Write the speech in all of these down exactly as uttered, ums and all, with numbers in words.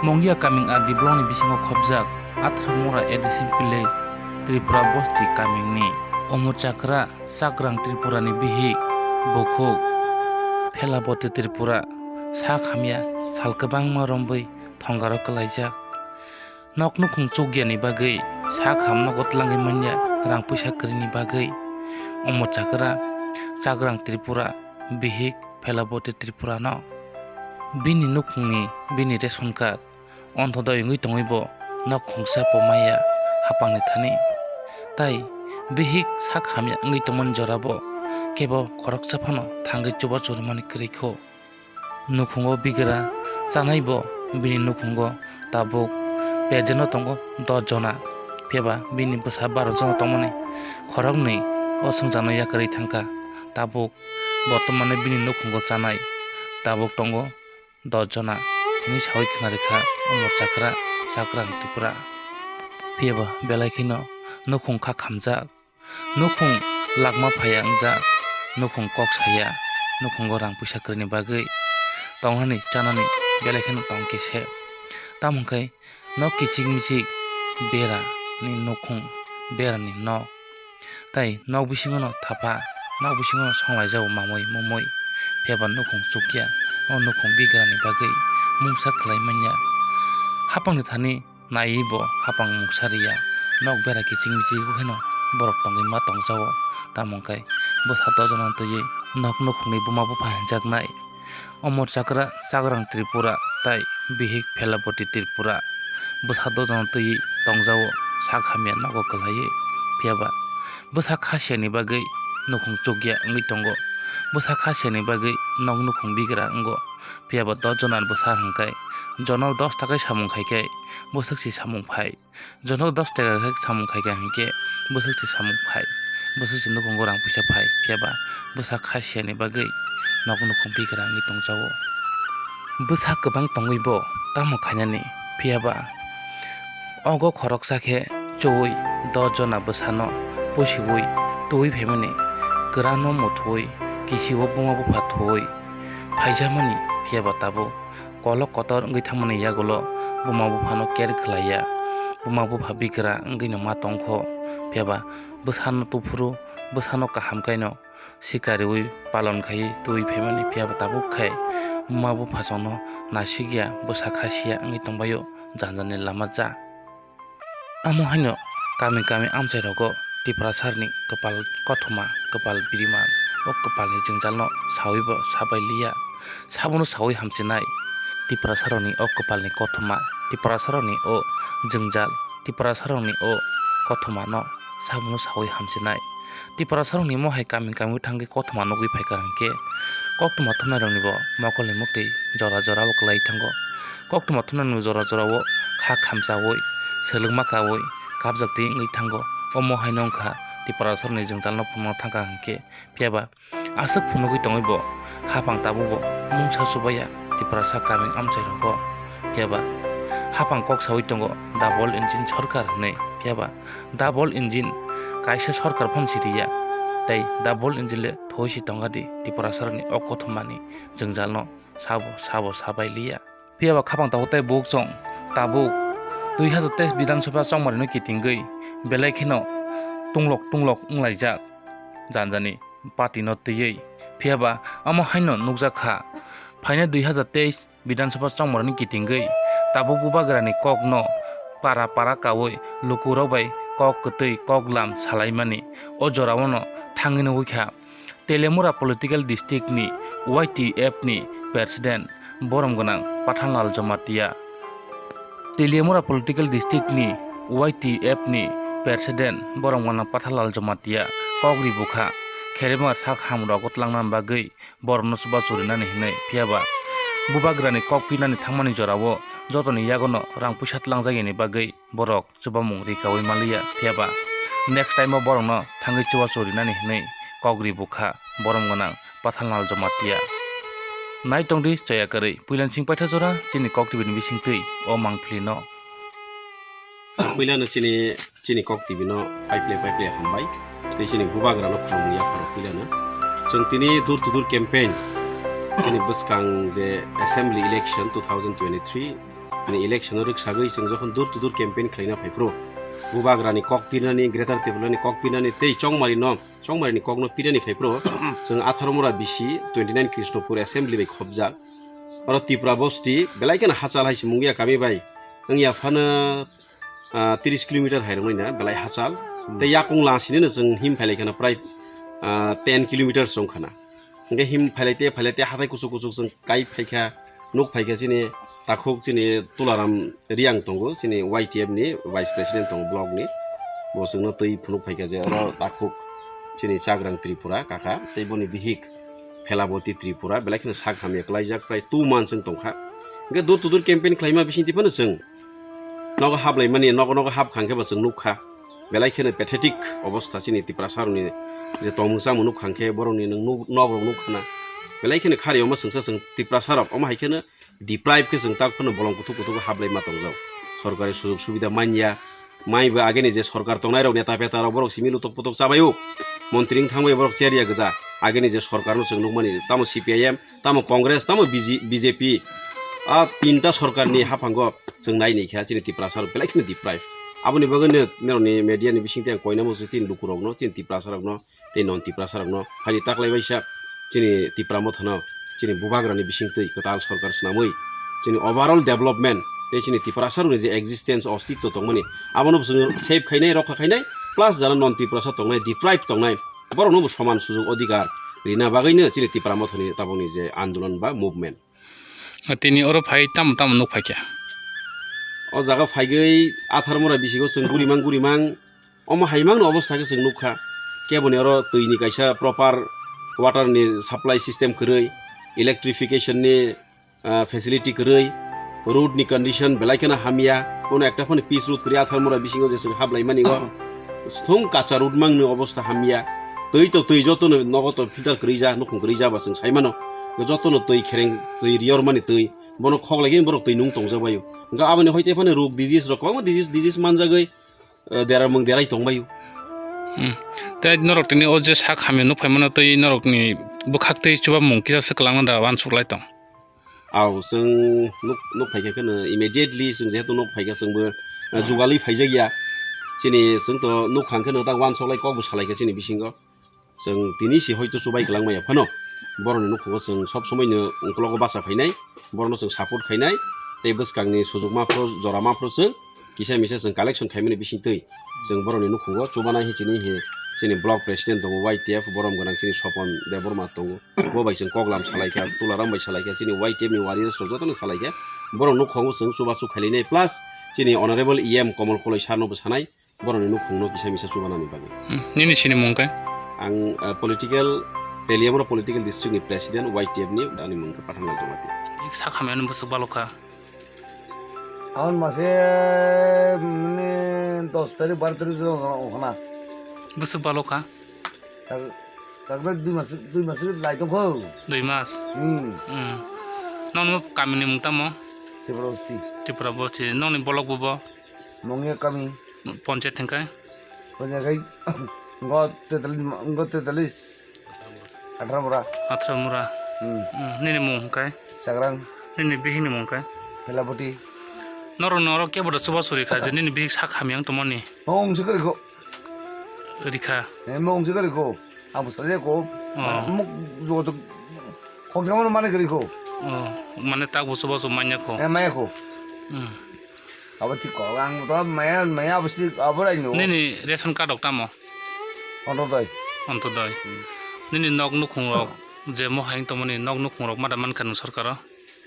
Mongya Kaming R D block ni bisingo khopjak Athramura A D C village Tripura bosti kamingni Omor Chakra Chakrang Tripura ni bihik bukhuk Phelaboti Tripura sak hamya sal kwbangma romwi thongaro kwlaijak. Nok nukhung chukya ni bagwi sak ham nogo twlangwi manya rang puisa kwrwini bagwi Omor Chakra Chakrang Tripura bihik Phelaboti Tripura no bini nukhungni bini ration card Onthodoi wngwi tongwi bo nok khungsa po maya hapangni thani. Tai bihik sak hamya wngwi tongmani jora bo kebo khoroksa phano thangwi chubachu rwmani kwrwi kho. Nukhungo bigra chanai bo bini nukhungo tabuk pejeno tongo dos jona, phiyaba bini bwsa baro jona tongmani khoroknwi o songjakno yakarwi thangkha. Tabuk bortomane bini nukhungo chanai tabuk tongo dos jona hinwi sawi khwnarikha omo chakra, chakrang Tripura. Phiyaba belai kheno nukhung kha khamjak, nukhung lakma phaiya wngjak, nukhung kok saya, nukhungo rang puisa kwrwini bagwi tongnani chanani belai kheno tong khe se. Tamo hwnkhe nok kichik michik bera ni nukhung, bera ni nok. Tai nok bisingo no thapa, nok bisingo no songlaijao mamui mumui, phiyaba nukhung chukya, o nukhung bigrani bagwi mungsa khlai manya. Hapangni thani naiwi bo hapang mungsa riya, nok bera kiching miching bo kheno borok tongwi ma tongjao, tamo hwnkhe bwsa dojono twiwi nok nukhungni buma bupha hinjaknai. Omor chakra chakrang Tripura tai bihik Phelaboti Tripura bwsa dojono twiwi tongjao sak hamya nogo kwlaiwi. Phiyaba bwsa khasiyani bagwi nukhung chukya wngwi tongo. Bwsa khasiyani bagwi nok nukhung bigra wngo. Phiyaba dos jona bwsa hwnkhe jono dos takai samung khaikhe bwswk si samung phai. Jono dos taka khe samung khaikha hinkhe bwswk se samung phai, bwswk se nukhungo rang puisa phai, phiyaba bwsa khasiyani bagwi nok nukhung bigra wngwi tongjao. Bwsa kwbang tongwi bo tamo khainani, phiyaba ogo khoroksa khe chuwi dos jona bwsano pusiwi twiwi phaimani, kwrano muthuwi kisio buma bupha thuwi phaijakmani, phiyaba tabuk kolok kotor wngwi thangmani yagulo buma buphano care khlaiya. Buma bupha bigra wngwino ma tongkho, phiyaba bwsano tuphuru, bwsano kaham khaino sikariwi palon khaiwi twiwi phaimani, phiyaba tabuk khai buma buphasongno nasikya, bwsa khasiya wngwi tongbaio janjani lama cha. Amo haino kami kami amchairogo Tiprasarni kwpal kothoma, kwpal birima, o kwpalni jwngjalno sawibo sabai liya, sabono sawi hamchinai. Tiprasarokni o kwpalni kothoma, Tiprasarokni o jwngjal, Tiprasarokni o kothomano sabono sawi hamchinai. Tiprasarokni mohai kami kami thangwi kothoma nugwi phaikha hinkhe koktwma thumnairoknibo mokolni muktwi jora jorao kwlai thango. Koktwma thumnairokni jora jorao kha khamchaui, swlwngma kaui, kabjaktwi wngwi thango. Omo haino wngkha Tiprasarokni jwngjalno phunukna thangkha hinkhe, phiyaba aswk phunugwi tongwibo hapang tabukbo mungsa chubaiya Tiprasa kaming amchairogo. Phiyaba hapang kok saui tongo double engine sorkar hinwi. Phiyaba double engine kaisa sorkar phano siriya, tei double engine le thoi si tongadi Tiprasarokni o kothomani jwngjalno sabo sabo sabai liya. Phiyaba khapang tabuk tei bukchong tabuk dui hazar teis Bidhan Sabha chongmarino kitingwi belai kheno tunglok tunglok wnglaijak janjani party no twiwi. Phiyaba omo haino nukjak kha, phainai dui hazar teis Bidhan Sabha chongmarokni kitingwi tabuk bubagrani kokno para para kaui lukurok bai kok kwtwi kok lam salaimani. O jorao no thangwi nugwi kha Teliamura Political District ni Y T F ni President borom gwnang Pathanlal Jamatia. Teliamura Political District ni Y T F ni President borom gwnang Pathanlal Jamatia kok ri bukha kherebwma sak hamrok twlangna bagwi borokno chubachu rinani hinwi. Phiyaba bubagrani kok pinani thangmani jorao jotoni yagono rang puisa twlangjakya ni bagwi borok chubamung ri kaui manliya. Phiyaba next time o borokno thangwi chubachu rinani hinwi kok ri bukha borom gwnang Pathanlal Jamatia. Nai tongdi chaya kwrwi puilansing paitha jora chini kok tibini bisingtwi o mangpili no. Puilano chini, chini kok tibino paiple paiple hambai. Tei chini bubagrano khulumung yapharo puilano. Chwng tini door to door campaign, chini bwskang je assembly election two thousand twenty-three, Ni election o rwksagwi chwng jokhon door to door campaign khlaina phai phuru, Bubagrani kok pirnani, Greater Tripura ni kok pirnani tei chongmari no, chongmari ni kok no pirnani phai phuru, chwng atharo mura bisi twenty nine Krishnapur assembly bai khopjak. Oro Tripura bosti belai kheno hachal hai se mungya kami bai wngya phano, ah, tris kilometer hai rwngwi na belai hachal. Hmm. Tei yakung la sini no chwng him phailai khana prai, ah, ten kilometers wng khana. Hingke him phailai te, phailai te hathai kuchuk kuchuk chwng kai phaikha, nuk phaikha chini takhuk chini Tularam Riang tongo, chini Y T F ni vice president tongo block ni. Bo chwngno twi phunuk phaikha je oro takhuk chini Chagrang Tripura kaka, tei boni bihik Phelaboti Tripura, belai kheno sak hamya klaijak, prai two months wng tongkha. Hingke door to door campaign khlaima bisingtwi phano chwng nogo haplaimani, nogo nogo hap khangkhe bo chwng nukha. Belai kheno pathetic obostha chini Tiprasa rokni je tongmung chamung nuk khangkhe borokni nwng nuk, nokrok nuk khana. Belai kheno khari omo chwngsa chwng Tiprasa rok omo hai kheno deprive khe chwng tak phano bolong kuthuk kuthuk haplai ma tongjak. Sorkari sujok subida manya, mai bo ageni je sorkar tongnai rok neta peta rok borok simi lutok putok chabaio. Montri wng thangbai borok cherya gwja. Ageni je sorkar no chwng nukmani tamo C P I M, tamo Congress, tamo B J P. A tinta sorkar ni haphango chwng nai ni kha chini Tiprasa rok belai kheno deprive. Aboni bagwi no norokni media ni bisingtwi ang koinamo se chini lukurokno, chini Tiprasa rokno tei non Tiprasa rokno phaidi taklai baisa chini Tipra Mothano chini Bubagrani bisingtwi kwtal sorkar swnamwi chini overall development tei chini Tiprasa rokni je existence, ostitto tongmani, abono bo chwng save khainai, rokha khainai, plus jara non Tiprasa tongnai, deprive tongnai, borokno bo soman sujok odhikar rina bagwino chini Tipra Mothani tabukni je andolon ba movement. Tini oro phai tamo tamo nuk phaikha? O jaga phaigwi athar mora bisingo chwng gurimang gurimang omo haimang no obostha khe chwng nukha. Keboni oro twi ni kaisa proper water ni supply system kwrwi, electrification ni, ah, facility kwrwi, road ni condition belai kheno hamya, kono ekta phano pitch road kwrwi athar mora bisingo je chwng hablai mani o thung kacha road mang ni obostha hamya. Twi to twi joto no nogo to filter kwrwi ja, nukhung kwrwi ja ba chwng sai mano. Joto no twi khereng twi riyor mani twi. Bono khok lai khe borok twi nung tong jak bai o. Hwnkhe aboni hoi te phano rok disease rok kwbangma disease, disease man jagwi, eh, deramung derai tong bai o. Hmm. Tei norok tini o je sak hamya nuk phai mano tei norok ni bwkhak tei chuba mung kisa se kwlangna da uansuk lai tong. Au, chwng nuk, nuk phai khe kheno immediately chwng jehetu nuk phai khe chwngbo, eh, jugalwi phai jak ya. Chini chwng to nuk phang kheno ta uansuk lai kok bo salai kha chini bisingo. Chwng tini si hoito chubai kwlangmaya phano borokni nukhungo chwng sob somoino uklogo bacha phainai, borokno chwng support khainai, tei bwskangni sujukma phoro, jorama phoro chwng kisa misa chwng collection khaimani bisingtwi chwng borokni nukhungo chubana hi chini hi chini block president tongo Y T F borom gwnang chini Sopon Debbarma tongo, bo bai chwng koklam salaikha, Tularam bai salaikha, chini Y T F ni warriors rok jotono salaikha, borok nukhungo chwng chubachu khailainai plus chini honorable E M Komol Koloi sir no bo sanai, borokni nukhungno kisa misa chubanani bagwi. Hmm, nini sini mung khe? Ang, ah, political, Teliamura political district ni president Y T F ni, ani mung khe Pathanlal Jamatia. Sak hamya no bwswk balo kha? Ang mase, mane, dos tarik, baro tarik jora ongkhana. Bwswk balo kha? Tak, tak dui mas, dui mas lai tongkho. Dui mas? Hmm. Hmm. Nokni kamini mung tamo? Tripura Bosti. Tripura Bosti. Nokni bolok bo bo? Mungya kami. Ponchayat hingkai? Ponchayat kai, ngo tetalis, ngo tetalis. Athramura. Athramura. Hmm. Hmm, nini mung hingkai? Chagrang. Nini bihikni mung hingkai? Phelaboti. Norok, norok kebo da chuba churi kha je nini bihik sak hamya wng tongmani? Mung se kwrwi kho. Rikha. Eh, mung se kwrwi kho. Abo sajak ko. Oh. Muk joto khokjagmano mane kwrwi kho. Oh, mane tak bo chubachu manya kho. Eh, maya kho. Hmm. Abo thik kok, ang to maya, maya abo thik, abo rai no. Nini ration card rok tamo? Ontodoi. Ontodoi. Hmm. Nini nok nukhung rok je mo hai tongmani nok nukhung rok mada mankha nung sorkaro?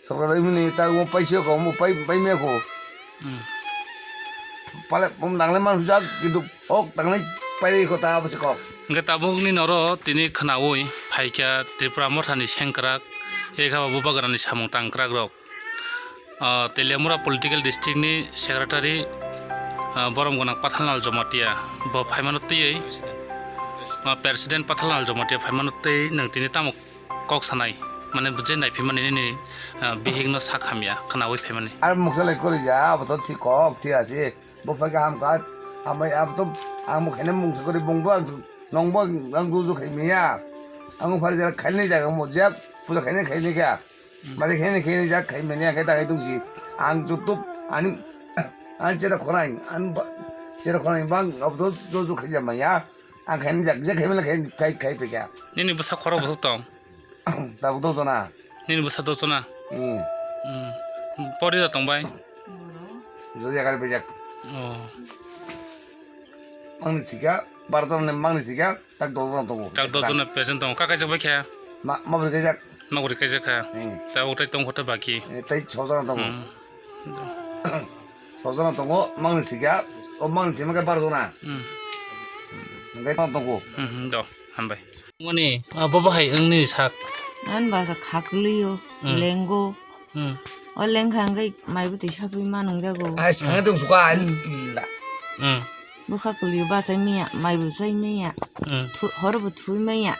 Sorkar imini ta mo paisa ko, mo pai, pai me ko. Hmm. Pale, mo nangle man hujak, kintu ok tangle pai ko ta basi ko. Hingke tabukni noro tini khnaui phaikha Tripura mothani sengkrak, ekha bo bubagrani samung tangkrak rok. Ah, Teliamura political district ni secretary, ah, borom gwnang Pathanlal Jamatia bo phaimano twiwi, ah, president Pathanlal Jamatia phaimano twi nwng tini tamo kok sanai, mane je naiphimani nini, ah, bihikno sak hamya khnaui phaimani. Ar muksa lai kwrwi ja, abo to thik kok, thik ase. Bo phai kha ham kha, hambai abo to ang bo khaina mungsa kwrwi bung bo ang nong bo ang ruju khai manya. Ang phari jara khaini jaga mo jak puja khaini khaini kha. Mari khaini khaini jak khai manya khe dagai tungsi. Ang joto ani, ani chera khorang, ani ba, chera khorang bang, abo to jo jo khaija maya. Ang khaini jak, jak khaimani khai, khai, khai pekha. Nini bwsa khorok bwswk tong? Tabuk dos jona. Nini bwsa dos jona? Hmm. Hmm. Pori da tong bai? Jo jaga bai jak. Oh. Mangni thika, bar jona ni mangni thika, tak dos jona tongo. Tak dos jona patient tongo. Ka kaijak bai kha? Ma, ma bwrwi kaijak. Ma bwrwi kaijak kha. Hmm. Ta utai tong khota baki. Eh, tai so jona tongo. Hmm. Sojana tongo, mangni thika, o mangni thima khe bar jona. Hmm. Hingke tong tongo. Hmm, hmm, do, hambai. Mani, abo bahai wngni sak. An basa khakliyo, Hmm. lengo. Hmm. O lengkha hingke maibo twi sapui ma nungjago. Ai, sange tong suka, ai, Hmm. pila. Hmm. Bwkha kwlwi bachai manya, maibo chai manya. Hmm. Thu-, horobo thui manya.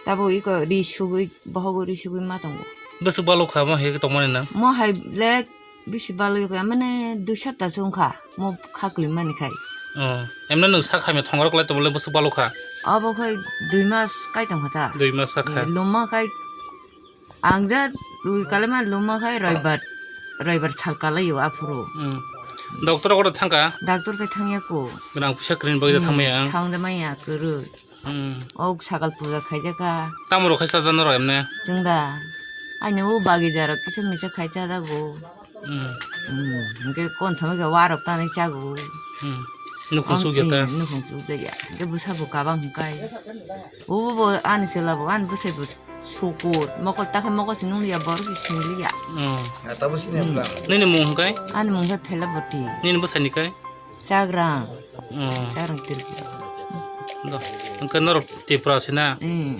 Tabo iko ri sugui, bohogo ri sugui ma tongo. Bwswk balok kha mo hai tongmani nang? Mo hai le bisi balwi kha, mane dui sapta se wngkha mo kha kwlwi mani khai. Oh, emne nwng sak hamya thongrok lai tongmole bwswk balok kha? Abo khai dui mas kai tongkha ta. Dui mas kha kha. Luma khai ang ja rwi kalaima luma khai raibar, raibar sal kalai o aphuru. Hmm. Doctor oro thangkha? Doctor khai thangya ko. Rang puisa kwrwini bagwi Hmm, thangmaya ang? Thangda maya kwrwi. Hmm. O sakal puja khaijak kha. Tamo rok khai chajaknai rok emne? Chwng da. Aini o bagi jaro kisa misa khai chajago. Hmm. Hmm. Hingke kon samai khe warok tanai chago. Hmm. Nukhung chukya ta? Hmm, nukhung chukjakya. Hingke bwsa bo kabang hingkai. O bo ani chwla bo ani bwsai bo sukur. Mokol ta khe mokol se nung liya borok se sing liya. Hmm. Nini mung hingkai? Ani mung khe Phelaboti. Nini bwsai ni kai? Chagrang. Hmm. Chagrang Tripura. Do. Hingke norok Tripura se na? Hmm.